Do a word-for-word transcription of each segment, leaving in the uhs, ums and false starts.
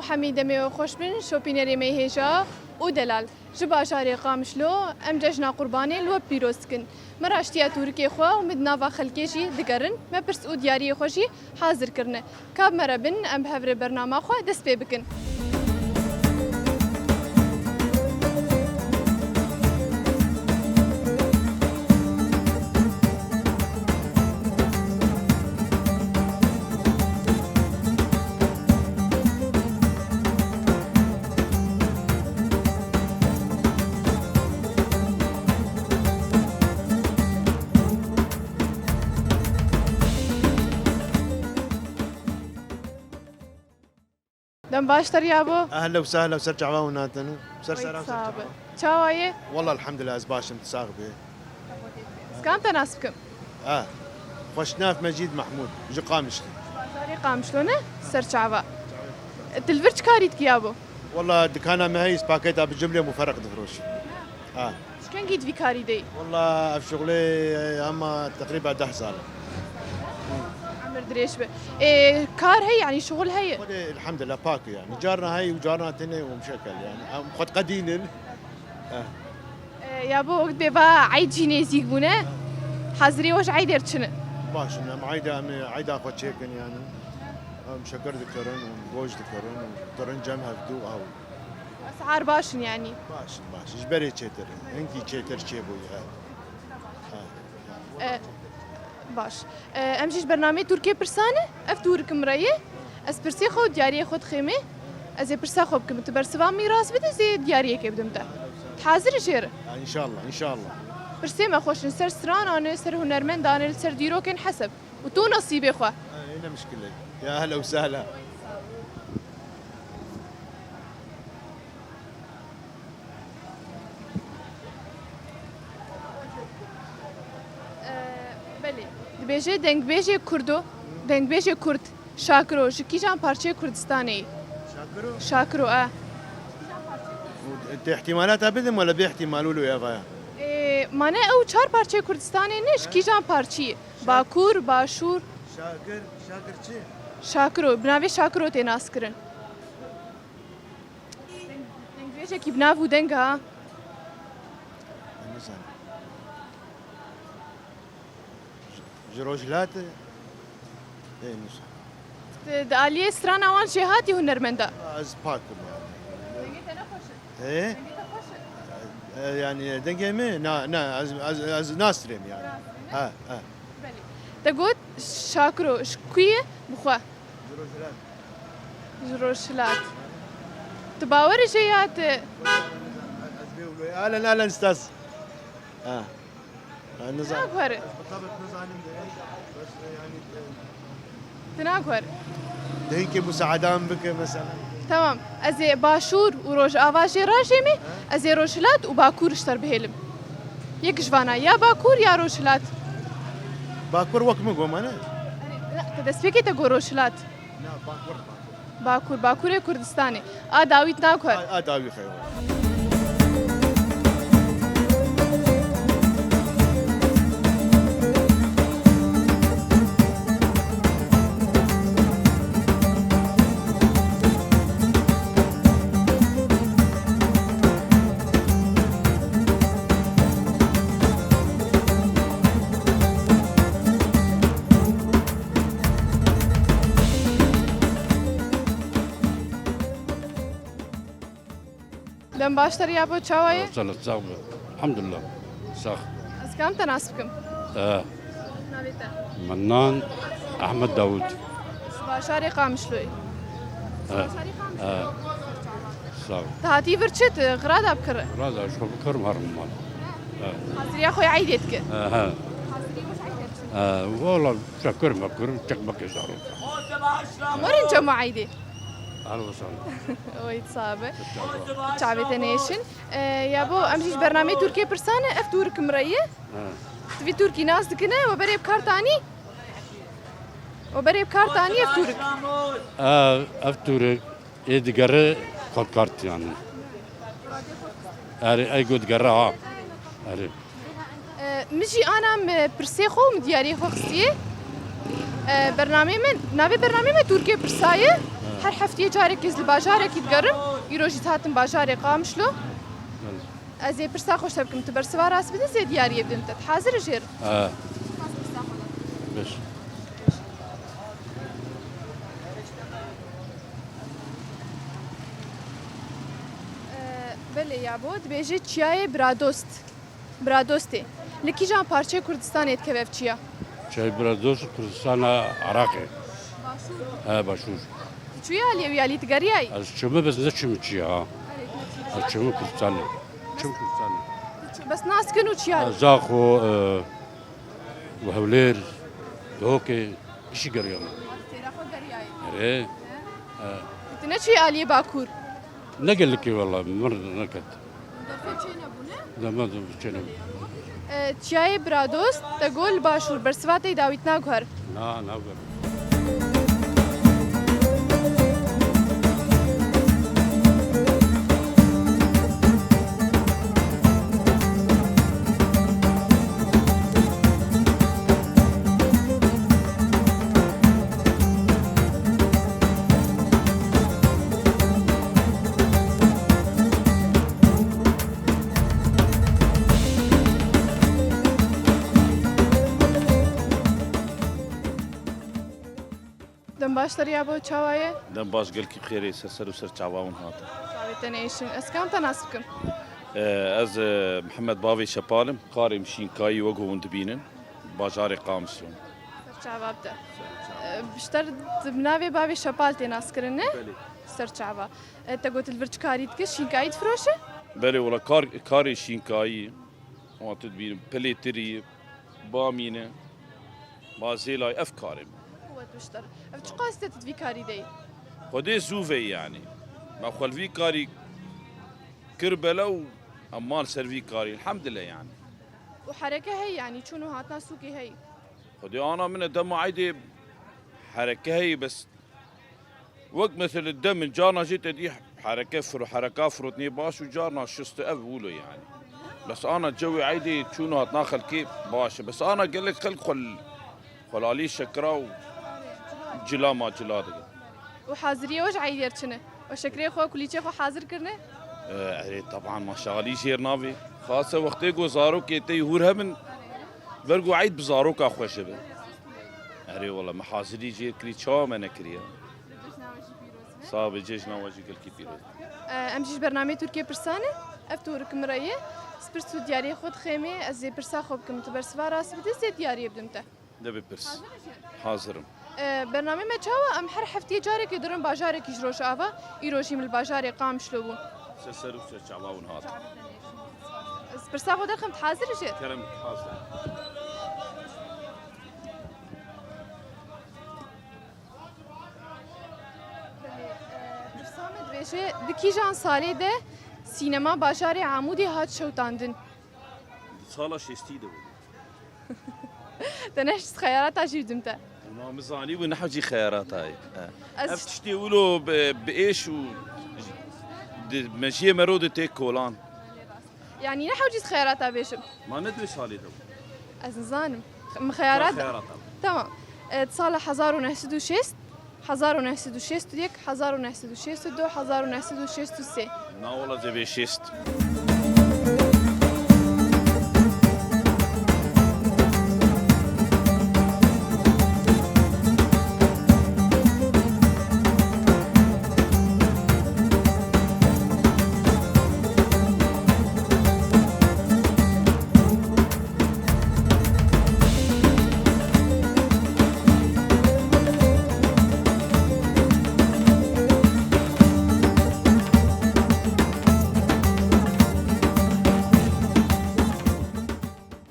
Hemî demê we xweş bin, şopînerê me hêja û delal. Ji bajarê Qamişlo em cejna Qurbanê li we pîroz dikin. Me raştiya tûrikê xwe û min di nava xelkê jî digerin. Me pirs û diyariyê xwe jî hazir kirine. Ka bi me re bin, em bi hev re bernama xwe dest pê bikin. Dem baş te riyabo. Ehla û sehla, ser çava û natene. Ser Oy, sera, ser sağ çava. Ol. Çawa ye? Walla elhamdulillah, ez başim, tu sax bî. Ez kam te nas bikim? Ah. Xweşnav Mecîd Mehmûd, ji Qamişlî. Bajarê Qamişlo ne? Ser çava. Tu li vir çi karî dikî yabo? Walla dikana me heye, paketa bi cumlê mufereq difroşî. Ah. Ji kengî di vî karî de yî? Walla ev şuxulê hema teqrîben deh sal e. Emir dirêj be. Ê, kar heye, yanî şuxul heye? Xwedê elhamdulillah pak e yanî. Carna heye û carna tune û muşekel yanî. Em xwe diqedînin. Eh. Ê, yabo wek dibê va eyd jî nêzîk bûne. Hazirî we ji eydê re çi ne? Baş in, em eyda, em eyda xwe çêkin yanî. Em şeker dikirin, em goj dikirin, em dikirin cem hevdû ew. Esar baş in yanî? Baş in, baş in. Ji berê çêtir in. Hinkî çêtir çêbûye, he. He. E, baş. E, em jî ji bernameyê Tûrkê pirsan e. Ev tûrik min re ye. Ez pirsê xwe û diyariyê xwe dixêmê. Ez ê pirsa xwe bikim. Tu bersiva min rast bidî, ez ê diyariyekê bidim te. Tu hazir î jê re? Ha, înşallah, înşallah. Pirsê me xweş in, ser stranan e, ser hunermendan e, li ser dîrokên heseb. û tu nasîbê xwe. Ha, ne muşkil e. Ya ehla û sehla. Ee, belê. Dibêje dengbêjê Kurdo, dengbêjê Kurd, Şakiro, ji kîjan parçeyê Kurdistanê yî? Şakiro? Şakiro, e. Tê ihtimalata bidim wala bê ihtimal wilo ya vaya? Ee, mane ew çar parçeyê Kurdistanê ne, ji kîjan parçeyî? Bakur, Başûr. Şakir, Şakir çi? Şakiro, bi navê Şakiro tê naskirin. Dengbêjekî bi nav û deng ha. Nizanim. Ji, ji Rojhilat, ê, nizanim. Di, di aliyê strana wan jêhatî hunermenda? Ez pak im yani. Dengê te ne xweş e? He? Dengê te xweş e? E, yani dengê min? Na, na, ez, ez, ez nastirêm yani. Nastirê? Ha, ha. Belê. Te got Şakiro, ji ku ye? Bi xwe. Ji Rojhilat. Ji Rojhilat. Tu bawer î jê ya tu? Ez bê wilo. Alen, alen, stas. Ha. Ha, nizanim. Naguhere. Ez bi tabet nizanim de. Bes, e, yani, e, Tu naguhere. De hinkê musaada min bike mesela. Tamam. Ez ê Başûr û Rojava jê rajêmê, ez ê Rojhilat û Bakur ji te re bihêlim. Yek ji vana, ya Bakur ya Rojhilat. Bakur wek min got, mane? Te destpêkê te got Rojhilat. Na, Bakur, Bakur. Bakur, Bakurê Kurdistanê. A dawî naguhere. A, a dawî xeyr. Dem baş te riyabo, çawa ye? Sağ ol, sağ ol. Elhamdulillah. Sağ. Ez kam te nas bikim? Ee. Navê te? Min nan Ahmet Davut. Bajarê Qamişloyê. Ee. Bajarê Qamişlo. Ee. Sağ ol. Te hatî vir çi, tu xirada bikire? Xirada, ji xwe bikirim, herim mal. Ee. Haziriya xwe ya eydê dike? Ee, he. Haziriya xwe ya eydê dike? Ee, wala şeker meker, çek mekê saro. Werin cema eydê. Ahlan we sahlan. Oy, sabe. Çavê te nêşin. E, yabo, em jî ji bernameyê Tûrkê pirsan e, ev tûrik min re ye. Ha. Tu vî tûrkî nas dikine, we berê bi kar tanî? We berê bi kar tanî ev tûrik? Ev, ev tûrik ê digere xwe kart yani. Erê, ey got digere ha. Erê. E, min jî ana min pirsê xwe û min diyariyê xwe xistiye. E, bernameyê me, navê bernameyê me Tûrkê Pirsa ye. Ha. Her heftiyê carekê ez li bajarekî digerim. Îro jî hatim bajarê Qamişlo. Belê. Ez ê pirsa xwe ji te bikim, tu bersiva rast bidî, zê diyariyê bidin te. Tu hazir î jêr? He. Baş. Ee, belê ya bo, dibêje çiyayê Bradost. Biradostê. Li kîjan parçeyê Kurdistanê dikeve ev çiya? Çiyayê Bradost Kurdistana Iraqê. Başûr. He, başûr. Tu çûyî aliyê wî, alî digeriyayî? Ez çûme, bes neçûme çiya, ha. Ez çûme Kurdistanê. Çûme Kurdistanê. Tu çû-, bes nas dikin û çiya? He, Zaxo, e, û Hewlêr, Dihokê, gişî geriyame. Têra xwe geriyayî. Erê. He. He. Tu neçûyî aliyê Bakur? Ne gelekî wela, min neket. Derfet çênebû, ne? Dema çênebû. E, çiyayê Bradost, te got li başûr, bersiva te yî dawît naguher. Na, naguher. Dem baş te re ya bo, çawa ye? Dem baş, gelkî xêrê, ser ser û ser çava hûn hatin. Çavê te nêşin. Ez kam te nas bikim? Ee, ez, e, Mihemed Bavê Şepal im. Karê min Şînkayî wek hûn dibînin. Bajarê Qamişlo. Ser çava bide. Ee, piştre di navê Bavê Şepal tê naskirin, ne? Belê. Ser çava. Ee, te got li vir çi karî dike, şînkayî difiroşe? Belê, wela kar, karê şînkayî, wan tu dibînin, pilêtirî, bamîne, bazêlay, ev karê min. Qewet biştir. Ev çiqas te tu di vî karî de yî? Xwedê zû veyî yanî. Me xwe li vî karî kir bela û em mal ser vî karî. Elhamdulillah yanî. Û hereke heyî yanî, çûn û hatina sûkê heyî? Xwedê ana min e, dema eydê hereke heyî, bes wek mesela demin carna jê te dî hereke firo-, hereka firotnê baş û carna şisto ev wilo yanî. Bes ana cewê eydê çûn û hatina xelkê baş e. Bes ana gelek xelk xwe l-, xwe li alî şekira û cila ma cila dikin. Û haziriyê we ji eydê re çi ne? We şekrê xwe, kulîçê xwe hazir kirine? Ee, erê, teban ma şalî jêr navê. Xase wextê ku zarokê te yî hûr hebin, ver ku eyd bi zaroka xweş be. Erê wela, me hazirî jêr kirî, çawa me nekiriye? Sax be, cejna we jî gelkî pîroz. Ee, em jî ji bernameyê Tirkiyê pirsan e. Ev torik min re ye. Ez pirs û diyariyê xwe dixêmê, ez ê pirsa xwe bikim, tu bersiva rast bidî, zê diyariyê bidim te. Nebe pirs. Hazir î jêr? Hazir im. Ee, bernameyê me çawa? Em her heftiyê carekê dirin bajarekî ji Rojava. Îro jî min li bajarê Qamişlo bû. Ser ser û ser çava hûn hat. Ez pirsa xwe derxim, tu hazir î jêr? Kerem, hazir. Belê, e, pirsa me dibêje, di kîjan salê de sînema bajarê Amûdê hat şewitandin? Di sala şêstî de bû. Te nehewcî xeyarata jî bidim te. Û na min zanîbû nehewcî xeyarata ye. He. Ez ev tiştê wilo bi, bi êş û di mejiyê mero de tê kolan. Yanî nehewcî xeyarata bêjim. Ma ne di wê salê de bû? Ez nizanim. Min xeyarat. Xeyarata. Tamam. E, di sala hezar û neh sed û şêst, hezar û neh sed û şêst û yek, hezar û neh sed û şêst û du, hezar û neh sed û şêst û sê. Na wela, ez ê bê şêst.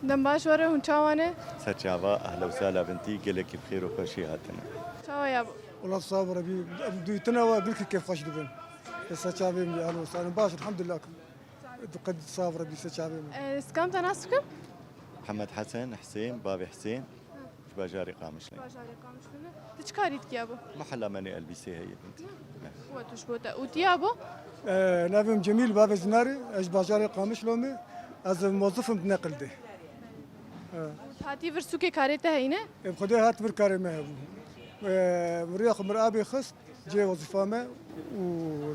Dem baş, were hûn çawa ne? Serçava, ehla û sehla bin te, gelekî bi xêr û xweşî hatine. Çawa ya bo? Wela sax be Rebî, em duytina we gelkî kêfxweş dibin. Serçavê min, ehla û sehla. Baş, elhamdulillah. Diqet sax be Rebî, serçavê min. Ez kam te nas bikim? Mihemed Hesen, Husên, bavê Husên. Ji bajarê Qamişlo. Bajarê Qamişlo ne? Tu çi karî dikî ya bo? Mehela me nê elbîsê heye. Qewet û ji bo te. Û tu ya bo? Ee, navê min Cemîl, bavê Zinarê, ez ji bajarê Qamişlo me. Ez mozifim di neqil de. Ee. Û tu hatî vir sûkê karê te heyî ne? Em Xwedê hat vir karê me hebû. Ee, min rêya xwe mir abê xist. Cê wezîfa me û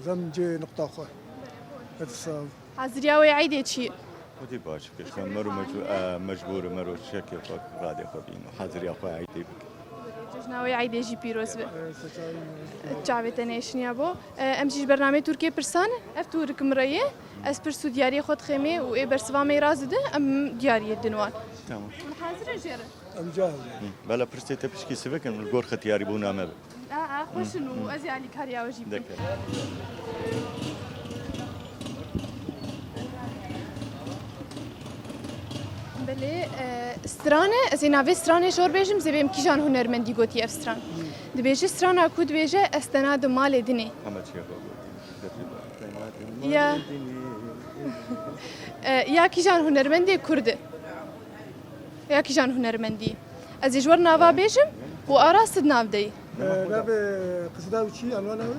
zem cê niqta xwe. Hadi sağ ol. Haziriya wê eydê çi ye? Xwedî baş kir. Xwe mero mecbûr, e, mecbûr e, mero çekê xwe radê xwe bîno. Haziriya xwe eydê bike. Cejna wê eydê jî pîroz be. Evet, seçayım. Çavê te nêşiniya bo. E, em jî ji bernameyê Tirkiyê pirsan, ev tûrik min re ye. Ez pirs û diyariyê xwe dixêmê û ê bersiva me yê razidin, em diyariyê din wan. Tamam. Hûn hazir in jê re? Em cahil. Hı. Bela pirsê te pişkî sivik in, li gor xetiyarîbûna me be. A, a, xweş in û ez ê alîkariya we jî bikim. Deke. Belê, e, stran e, ez ê navê stranê ji we re bêjim, ez ê bêm kîjan hunermendî gotiye ev stran. Dibêje strana ku dibêje ez te nadim malê dinê. Hema çiya xwe gotiye. Ya. E, ya kîjan hunermendê kurd e. Ya kîjan hunermendî. Ez ê ji we re nava bêjim û Aras tu di nav de yî. Ee, navê qizda wî çi? Anwana wî?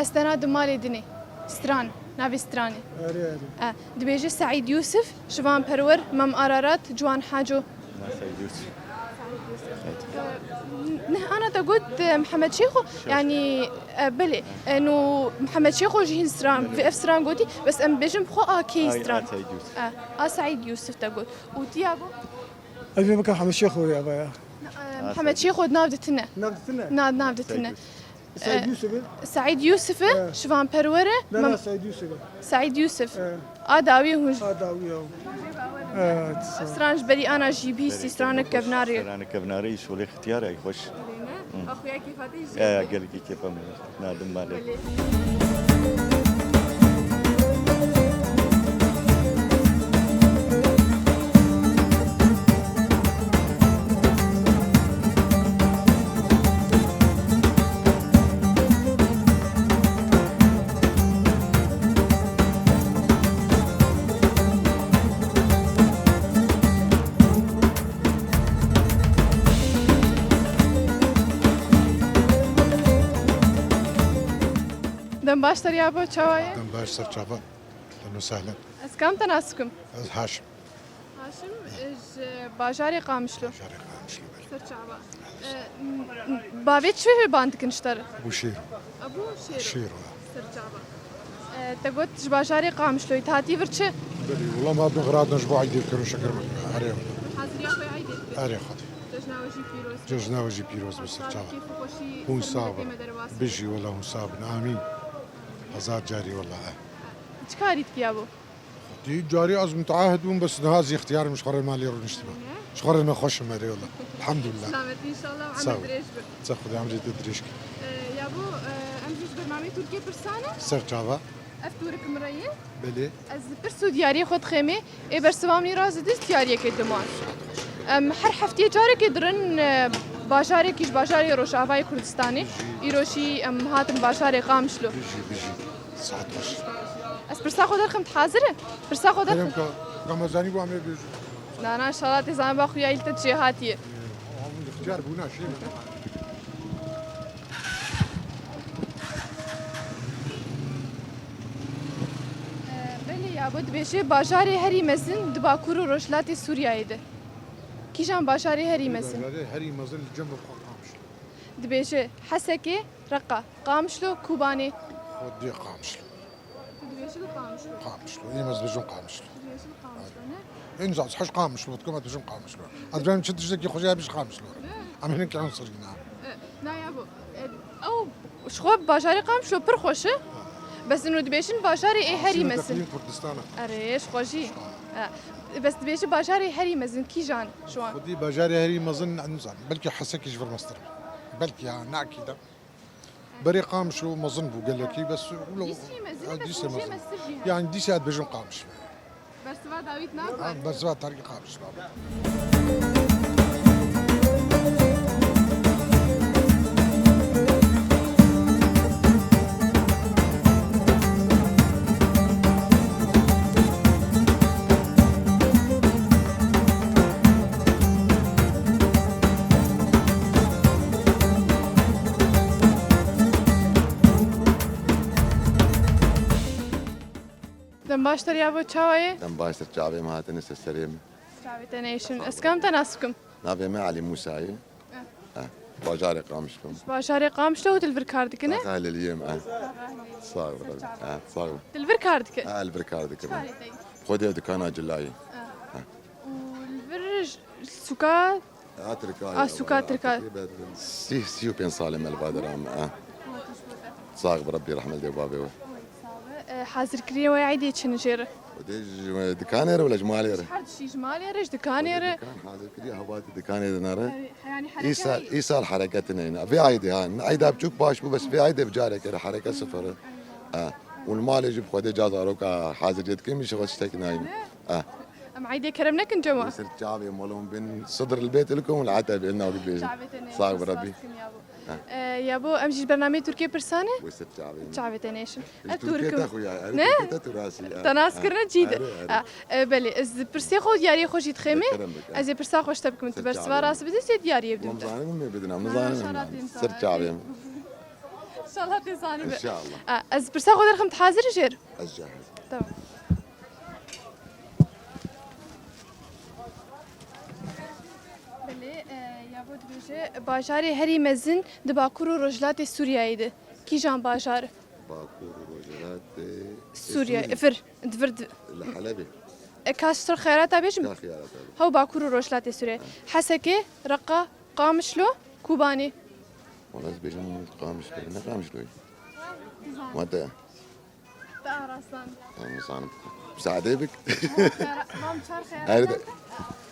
Ez te nadim malê dinê. Stran. Navê stranê. Erê, erê. E, dibêje Seîd Yûsif, Şivan Perwer, Mem Ararat, Ciwan Haco. Na Seîd Yûsif. E, ne, ana te got, e, Mihemed Şêxo, yanî, e, belê. E, no Mihemed Şêxo jî hin stran, vê ev stran gotî, bes em bêjin bi xwe a kê stran. A Seîd Yûsif. E, a Seîd Yûsif te got. Û tu ya bo? Ez ê bikim Mihemed Şêxo ya vaya. Na, e, Mihemed Şêxo di nav de tune. Nav de tune? Na, nav de tune. Seîd Yûsif e? Seîd Yûsif e, Şivan Perwer e. Na, na, Seîd Yûsif e. Seîd Yûsif. E. A dawî hûn. A dawî ya. Evet. Stran ji berî ana jî bihîstî, stranek kevnarê. Stranek kevnarê, şolê xitiyar e, xweş. Hı. Axuya kêfa te jî. Ya, ya, gelekî kêfa min. Nadim malê. Dem baş ser ya bo, çawa ye? Dem baş ser çava. Ehlen û sehlen. Ez kam te nas bikim? Ez Haşim. Haşim, e, ji bajarê Qamişlo. Bajarê Qamişlo, belê. Ser çava. E, m-, m-, bavê çi ban dikin ji te re? Ebu Şêro. Ebu Şêro. Şêro, ha. Ser çava. E, te got ji bajarê Qamişloyî, te hatî vir çi? Belê, wela me hatine xwe radin ji bo eydê kirin, şikir min. Erê. Haziriya xwe eydê dikir. Erê xwedî. Cejna we jî pîroz be. Cejna we jî pîroz be, ser çava. Hûn sax bin. Bijî, wela hûn sax bin. Amîn. Hezar carî, wela, e. Çi karî dikî ya bo? Dî carî ez mutaahid bûm, bes niha ez ixtiyar im, ji xwe re malê rûniştime. Ji xwe re nexweş im, erê wela. Elhamdulillah. Selamet inşallah, emir dirêj be. Sağ ol. Xwedê emrê te dirêj ke. E, ya bo, e, em jî ji bernameyê Tirkiyê pirsan e. Ser çava. Ev tûrik min re ye. Belê. Ez pirs û diyariyê xwe dixêmê, ê bersiva min yê razî dî diyariyekê diman. Em her hefteyê carekê dirin, e, bajarekî ji bajarê Rojavayê Kurdistanê. Îro jî em hatin bajarê Qamişlo. Bijî, bijî. Saet baş. Ez pirsa xwe derxim, tu hazir e? Pirsa xwe derxim. Kerem ka, Ramazanî bû em ê bêjin. Na, na, inşallah tê zanî ba xuya îl te cê hatiye. Ixtiyar bûna, şey mi? Belê ya, bo dibêje bajarê herî mezin di Bakur û Rojhilatê Sûriyeyê de. Kîjan bajarê herî mezin? Bajarê herî mezin li cem xwe Qamişlo. Dibêje Hesekê, Reqa, Qamişlo, Kobanê. Xwedê Qamişlo. Tu dibêjî li Qamişlo? Qamişlo. Ê, ez dibêjim Qamişlo. Tu dibêjî li Qamişlo, ne? Ên zaz heş Qamişlo, tu koma dibêjim Qamişlo. Ez dibêjim çi tiştekî xwe jî hebî ji Qamişlo. Em hinek yan sirgîna. E, na ya bo. E, ew ji xwe bajarê Qamişlo pir xweş e. Bes ino dibêjin bajarê ê herî mezin. Kurdistan e. Erê, ji xwe jî. E, bes dibêjî bajarê herî mezin kîjan ji wan? Xwedî bajarê herî mezin, ez nizanim. Belkî Hesekî ji vir mestir. Belkî ya, ne ekîd e. Berê Qamişlo mezin bû gelekî, bes wilo. Dîsê mezin e, bes dîsê mezin. Yanî dîsê ez dibêjim Qamişlo. Bersiva dawît nabe. Ha, bersiva tarî Qamişlo. Dem baş ter ya bo, çawa ye? Dem baş ter, çavê me hatine ser serê me. Çavê te nêşin. Ez kam te nas bikim? Navê me Elî Mûsa ye. Eh. Eh. Bajarê Qamişlo. Bajarê Qamişlo û tu li vir kar dikin, e? Taxa Heleliyê me, e. Sağ ol. E, sağ ol. Tu li vir kar dikin? E, li vir kar dikim. Çi karê te ye? Xwedê dikana cilayî. E. Û li vir j-, sûka? A, Tirka. A, sûka Tirka. Sî, sî û pênc salê me li va dera me, e. Sağ bi Rebbî, rehmet lê babê we. E, hazirkiriyê wê eydê çi ne jê re? Xwedê ji dikanê re wala ji malê re? Her tiştî ji malê re, ji dikanê re. Dikan hazir kiriye, hevatî dikanê de nere. Yanî, yanî hereke. Îsal, îsal hereket neyne. Vê eydê ha, eyda biçûk baş bû, bes vê eydê bi careke re hereket sıfır. Ha. Û li malê jî bi Xwedê ca zaroka hazir dikin, min şixwe tiştek nayne. Ha. Em eydê kerem nekin cema. Ser çavê molon bin, sidr li bêt ilkum, li ete bin, nawi bêjin. Sağ bi Rebbî. Ha. E, yabo, em jî ji bernameyê Tirkiyê pirsane? Wê ser çavê. Çavê te nêşin. Ez Tirkiyê Tirkim. Te xwe ya, ne? Tirkiyê te tu rasî, ya. Te nas kirine cî de. Erê, erê. Ha. E, belê, ez pirsê xwe û diyariyê xwe jî dixêmê. Kerem bike. Ez ê pirsa xwe ji te bikim, tu bersiva rast bidî, ez ê diyariyê bidim te. Em zanim, em ê bidin, em zanim. Ser çavê. İnşallah tê zanî be. İnşallah. Ha, ez pirsa xwe derxim, tu hazir jêr? Ez cahil. Tamam. Belê, e, yabo dibêje, bajarê herî mezin di Bakur û Rojhilatê Sûriyeyê de kîjan bajar? Bakur û Rojhilatê Sûriye, Sûriyê. Vir, di vir di- Li Helebê. E, ka ji xeyarata bêjim? Ka xeyarata bêjim. Hew Bakur û Rojhilatê Sûriyê. Ha. Hesekê, Reqa, Qamişlo, Kobanê. Wala ez bêjim Qamişlo, ne Qamişloyê. Wate. Te arastan. Em nizanim. Müsaade bik. Xera-, vam çar xeyar. Her de.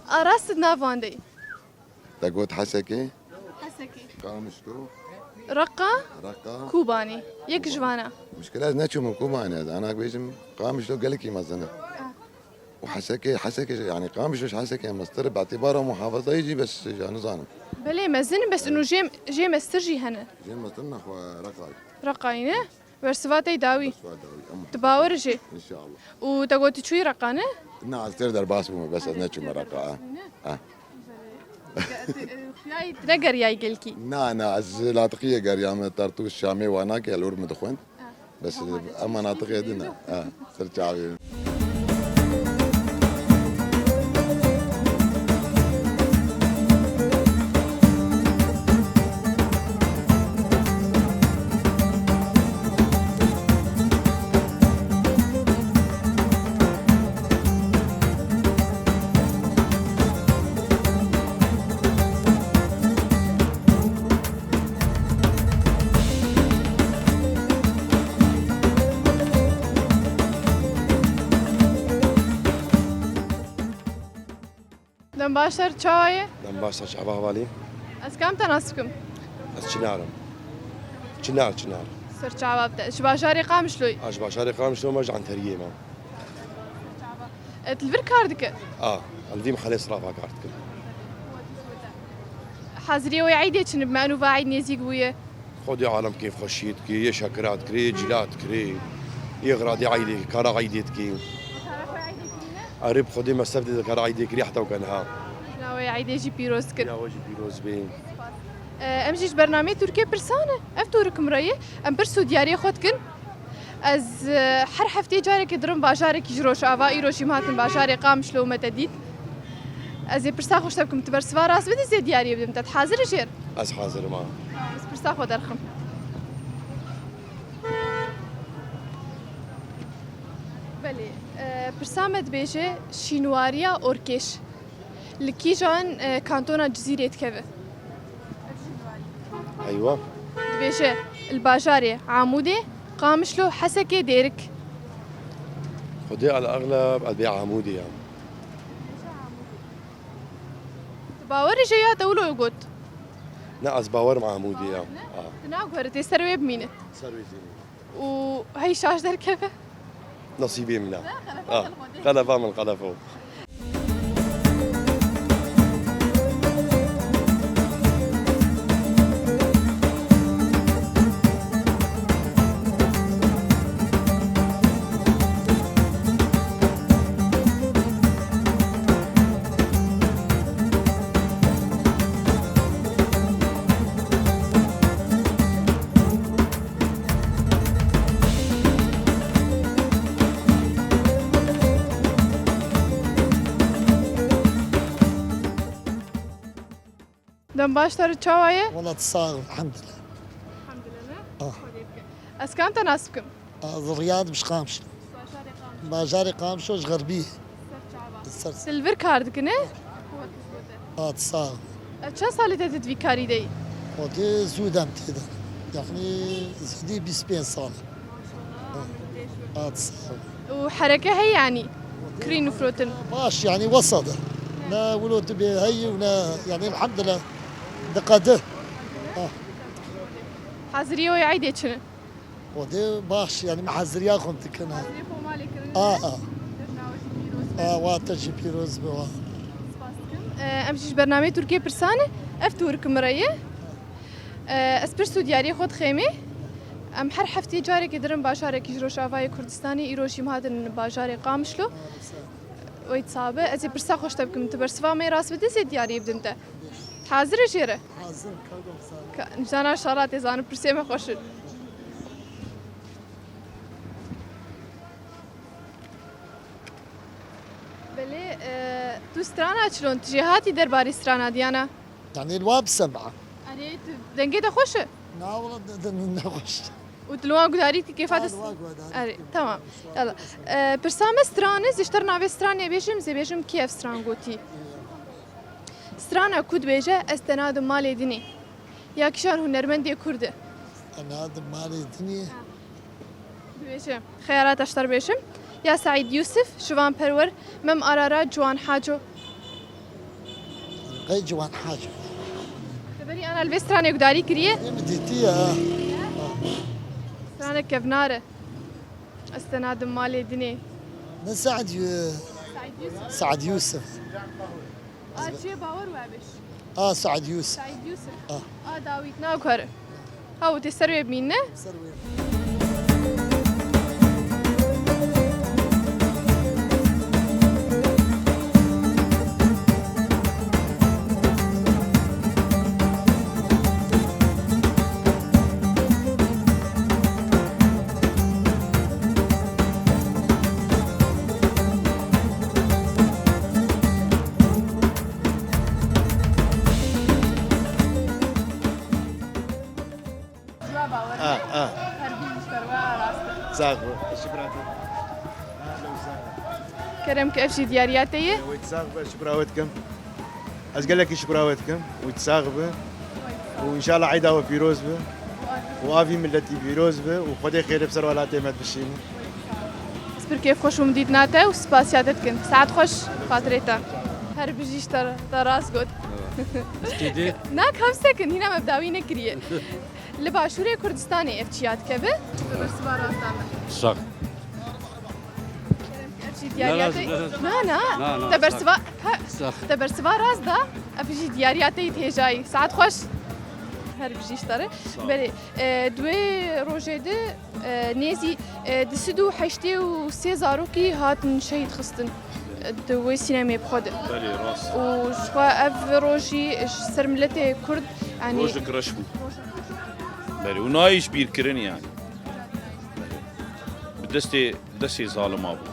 Arast nav van de. Te got Hesekê? Hesekê. Qamişlo. Reqa? Reqa. Kobanê. Yek ji vana. Muşkile ez neçûm Kobanê ez. Anak bêjim Qamişlo gelekî mezin e. Ah. Û Hesekê, Hesekê, yanî Qamişlo ji Hesekê mestir, bi îtibara muhafazayê jî bes ya nizanim. Belê mezin, bes û jê, jê mestir jî hene. Jê mestir nexwe Reqayê. Reqayê ne? Bersiva te dawî. Bersiva dawî, em. Tu bawer jî. İnşallah. Û te got tu çûyî Reqa ne? Na, ez têr derbas bûme, bes ez neçûme Reqa, ha. Ha. Xuyayî tu negeriyayî gelkî? Na, na, ez latiqiyê geriyame, Tartûs, Şamê, Wanakê, el Urmi dixwend. Ha. Bes em menatiqê din e. Ha, ser çavê. Dem baş ser, çawa ye? Dem baş ser, çava hevalî? Ez kam te nas bikim? Ez Çinar im. Çinar, Çinar. Ser çava te. Ji bajarê Qamişloyê? A, ji bajarê Qamişlo me, ji Enteriyê me. Et li vir kar dike? A, em vî mehele sirafa kar dikim. Haziriyê wê eydê çi ne, me nû va eyd nêzîk bûye. Xwedê alem kêfxweşiyê dike, yê şekira dikirê, yê cîla dikirê, yê xiradê eydê, kara eydê dike. Erê bi Xwedê me sev dê kara eydê kirî heta weke niha. Navê eydê jî pîroz kir. Navê jî pîroz bê. E, em jî ji bernameyê Tirkiyê pirsane. Ev torik min re ye. Em pirs û diyariyê xwe dikin. Ez, e, her hefteyê carekê dirim bajarekî ji Rojava, îro jî me hatin bajarê Qamişlo û me te dît. Ez ê pirsa xwe ji te bikim, tu bersiva rast bidî, ez ê diyariyê bidim te. Tu hazir î jêr? Ez hazir im, a. Ez pirsa xwe derxim. Belê, e, pirsa me dibêje şînwariya Orkêş. Li kîjan, e, kantona Cizîrê dikeve? Eywa. Dibêje, li bajarê Amûdê, Qamişlo, Hesekê, Dêrik. Xwedê el exleb ez bê Amûdê ya. Tu bawer î jê ya te wilo got? Ne, ez bawerim Amûdê ya. Bawer ne? A. Tu naguhere, tê ser wê bimîne. Ser wê zînî. Û hey şaş derkeve. Nesîbê min e. Ah, qelefa min qelefo. Baş, te re çawa ye? Wela tu sax, elhamdulillah. Elhamdulillah. Ah. Xwedê bike. Ez kan te nas bikim? Ez Riyad, ji Qamişlo. Bajarê Qamişlo. Bajarê Qamişlo ji Xerbiyê. Ser çava. Ser. Tu li vir kar dikine? Ah. Hat sağ ol. E, çend salî te di vî karî de yî? Xwedê zû dem tê de. Yanî zêdî bîst pênc sal e. Maşallah, ha. Hat sağ ol. Û hereke heye yanî? Kirîn û firotin. Baş yanî wesat e. Ne wilo tu bê heyî û ne yanî elhamdulillah diqede. Ha. Haziriyê wê eydê çi ne? Xwedê baş, yanî me heziriya xwe dikin. Hezirê xwe malê kirin. A, a. Cejna we jî pîroz be. A, wa te jî pîroz be, wa. Spas dikim. E, em jî ji bernameyê Tirkiyê pirsan e. Ev tûr ki min re ye. E, ez pirs û diyariyê xwe dixêmê. Em her heftê carekê dirin bajarekî ji Rojavayê Kurdistanê, îro jî em hatin bajarê Qamişlo. Wey sabe, ez ê pirsa xwe ji te bikim. Tu bersiva me rast bidî, ez ê diyariyê bidim te. Hazir e jê re? Hazir, kar bom sare. Ka-, jana şara tê zanin, pirsê me xweş in. Belê, e, tu strana çilon, tu jê hatî derbarê strana diyana? Yanî li wa bisema. Erê, tu dengê te xweş e? Na, wala de, de, ne xweş. Û tu li wan gudarî, tu kêfa Ha, dest. Li wan gudarî. Erê, tamam. Yalla. E, pirsa me stran e, zê ji te re navê stranê bêjim, zê bêjim kî ev stran gotî. Strana ku dibêje, ez te nadim malê dinê. Ya kîjan hunermendê kurd e? Ez te nadim malê dinê. Dibêje, xeyara te ji te re bêjim. Ya Seîd Yûsif, Şivan Perwer, Mem Arara, Ciwan Haco. Qey Ciwan Haco? Te berî ana li vê stranê gudarî kiriye? Ê min dîtiye, ha. Stranek kevnar e. Ez te nadim malê dinê. Ne Seîd Yû-, Seîd Yûsif. Seîd Yûsif. A çi bawer we biş? A Seîd Yûsif. Seîd Yûsif. Ah. A dawît na kar. Ha, û tê ser wê bimîne? Ser wê. Cuwa bawer Ah, be. Ah. Her bîn ji ber we rast e. Sax be. Şikra te. Kerem ki ev jî diyariya te ye. Wê sax be, şikra we dikim. Ez gelekî şikra we dikim. Wê sax be. Û înşallah eyda we pîroz be. Û avî miletî pîroz be. Û Xwedê xêrê bi ser welatê me bişîne. Ez pir kêfxweş û min dîtina te û spasiya te dikin. Saet xweş, xatirê te. Her bijî ji te re, te rast got. Stêdê? Na, kam sekin, hîna me bi dawî nekiriye. Li Başûrê Kurdistanê ev çiya dikeve? Te bersiva rast da me. Sax. Ev jî diyariya te. Na, na. Na, na, Te bersiva, sax. Ka-, Sax. Te bersiva rast da. Ev jî diyariya te yî hêjayî. Saet xweş. Her bijî ji te re. Sağ ol. Belê, e, di wê rojê de, e, nêzî, e, du sed û heştê û sê zarokî hatin şehîd xistin, e, di wê sînemê bi xwe de. Belê, rast. Û ji xwe ev rojî ji ser miletê Kurd, yanî Rojek reş bû. Belê, û nayê ji bîrkirin yanî. Belê. Bi destê, destê zalima bû.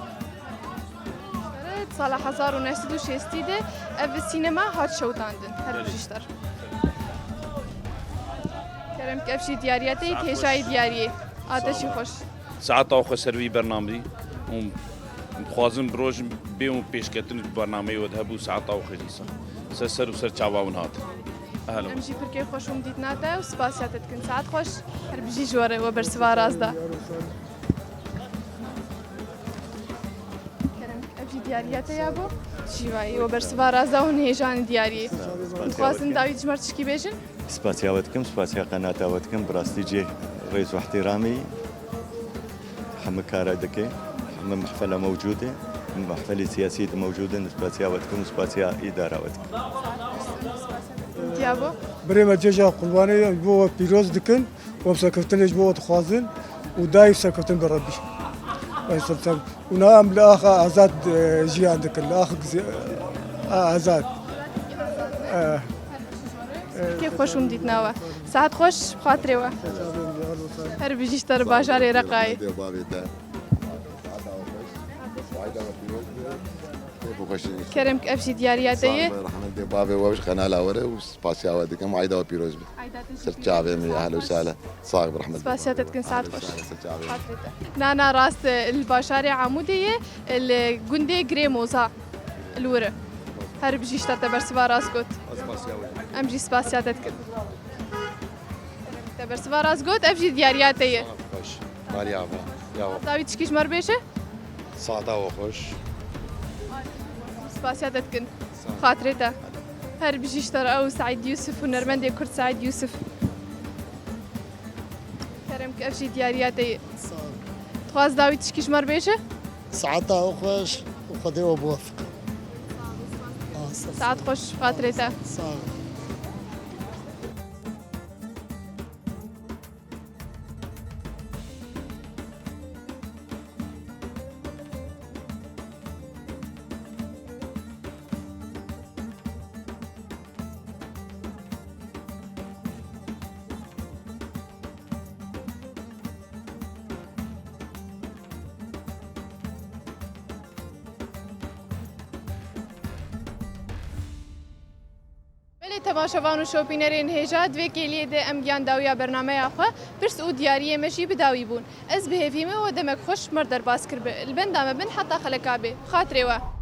Sala hezar û neh sed û şêstî de ev sînema hat şewitandin. Her Belê. Bijî ji te re. Kerem ki ev jî diyariya te yî, Saet hêjayî xweş. Diyariyê. A te Sağ jî ol. Xweş. Saeta xwe ser vî bernameyî û dixwazim bi roj bê û pêşketin bernameyê we de hebû saeta xwe jî ser, ser ser û ser çava win hat. Ehlen. Em jî pir kêfxweş û min dîtina te û spasiya te dikin. Saet xweş. Her bijî ji we re we bersiva rast da. Kerem, ev jî diyariya te ya bo? Şîvayî, we bersiva rast da û hêjanî diyariyê. Dixwazin dawî ji me re tişkî bêjin? Spasiya we dikim, spasiya qenata we dikim. Bi rastî cih rêz û ihtiramî hemî kara dike. Hemî mehfela mewcûd e. Mehfelê siyasî de mewcûd in. Spasiya we dikim, spasiya îdara we dikim. Diya bo? Birê me cêja qurbanê ji bo we pîroz dikin. Em serkeftinê ji bo we dixwazin û dayî serkeftin bi Rebbî. Û niha em li axa azad, e, jiyan dikin, li axa giz-, e, azad. E, Kêf xweş û min dîtina we. Saet xweş, bi xatirê we. Her bijî ji te re bajarê Reqayê. Bi xweşî. Kerem, ev jî diyariya te ye. Rehmet dê bavê we ji qenala we re û spasiya we dikim. Eyda we pîroz be. Ser çavê min, ehlo sale. Sağ ol, rehmet. Spasiya te dikin, saet xweş. Nana rast li bajarê Amûdê ye, li gundê Girê Moza li wir e. Her bijî ji te bersiva rast got. Em jî spasiya te dikin. Te bersiva rast got, ev jî diyariya te ye. Xweş. Bariya va. Ya va. Dawî tişkî ji me re bêje? Saeta we xweş. Spasiya te dikin. Xatirê te. Her bijî ji te re ew Seîd Yûsif, hunermendê Kurd Seîd Yûsif. Kerem, ev jî diyariya te ye. Dixwaz dawî tişkî ji me re bêje? Saeta we xweş û Xwedê we biwefike. Saet xweş, xatirê te. Sağ ol. Belê temaşevan û şopînerên hêja, di vê kêliyê de em gihan dawiya bernameya xwe, pirs û diyariyê me jî bi dawî bûn. Ez bi hêvî me we demek xweş ji me re derbas kiribe. Li benda me bin heta xeleka bê. Xatirê we.